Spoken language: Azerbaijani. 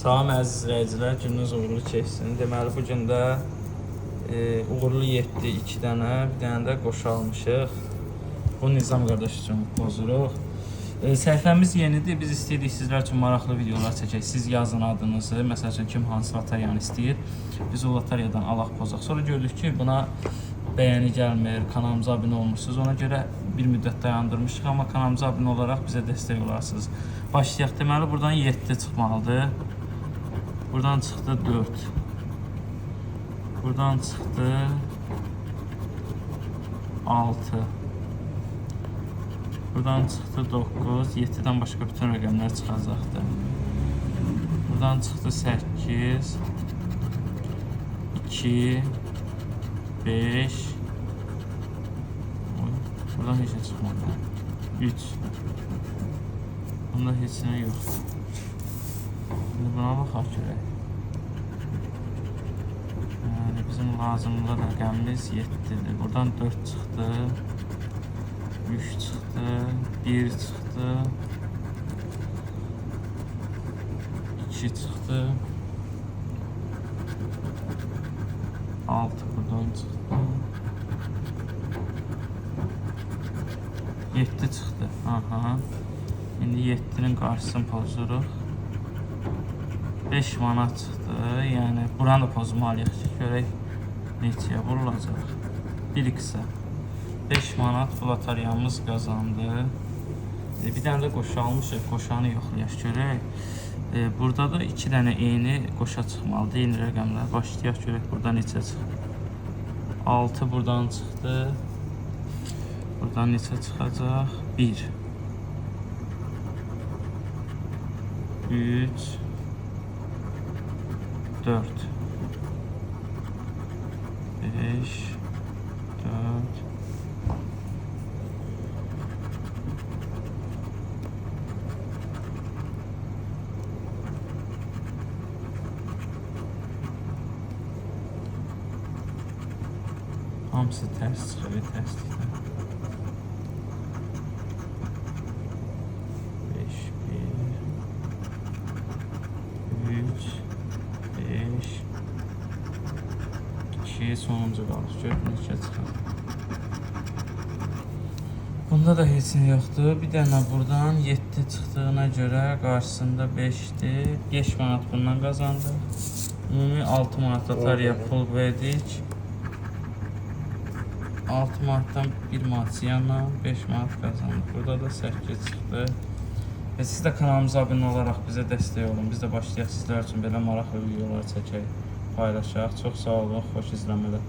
Salam əziz izləyicilər, gününüz uğurlu keçsin. Deməli bu gün də uğurlu 7 2 dənə, bir dənə də qoşa almışıq. Bu Nizam qardaş üçün pozuruq. Səhifəmiz yenidir. Biz istəyirik sizlər üçün maraqlı videolar çəkək. Siz yazın adınızı. Məsəl üçün kim hansı loteriyanı istəyir. Biz o loteriyadan alaq pozaq. Sonra gördük ki, buna bəyəni gəlmir, kanalımıza abunə olmursunuz. Ona görə bir müddət dayandırmışıq, amma kanalımıza abunə olaraq bizə dəstək olarsınız. Başlayaq. Deməli buradan 7 çıxmalıdır. Buradan çıxdı 4. Buradan çıxdı 6. Buradan çıxdı 9. 7-dən başqa bütün rəqəmlər çıxacaqdır. Buradan çıxdı 8. 2 5. Oy, buradan heç nə çıxmadı. 3. Bunda heç nə yoxdur. İndi buna baxaq görək. Yəni bizim lazımlı rəqəmimiz 7-dir. Buradan 4 çıxdı. 3 çıxdı. 1 çıxdı. 2 çıxdı. 6 buradan çıxdı. 7 çıxdı. Aha. İndi 7-nin qarşısını pozuruq. 5 manat çıxdı. Yəni buranı da pozmalıyıq ki, görək neçəyə vurulacaq. 1x-ə. 5 manat bu loteriyamız qazandı. Bir dənə də qoşa almışıq. Qoşanı yoxlayaq görək. Burada da 2 dənə eyni qoşa çıxmalıdır. Eyni rəqəmlər. Başlayaq görək burada neçə çıxır. 6 buradan çıxdı. Buradan neçə çıxacaq? 1 3 4 5 4 Hamısı tərs çıxır, tərslikdən. 5 1 3 5 2 sonuncu qalır. Gör neçə çıxır. Bunda da heç nə yoxdur. Bir dənə buradan 7 çıxdığına görə qarşısında 5-dir. 5 manat bundan qazandıq. Ümumi 6 manat loteriya pul verdik. 6 manatdan 1 manat ziyanla 5 manat qazandıq. Burada da 8 çıxdı. Və siz də kanalımıza abunə olaraq bizə dəstək olun. Biz də başlayaq sizlər üçün belə maraqlı videolar çəkək, paylaşaq. Çox sağ olun, xoş izləmələr.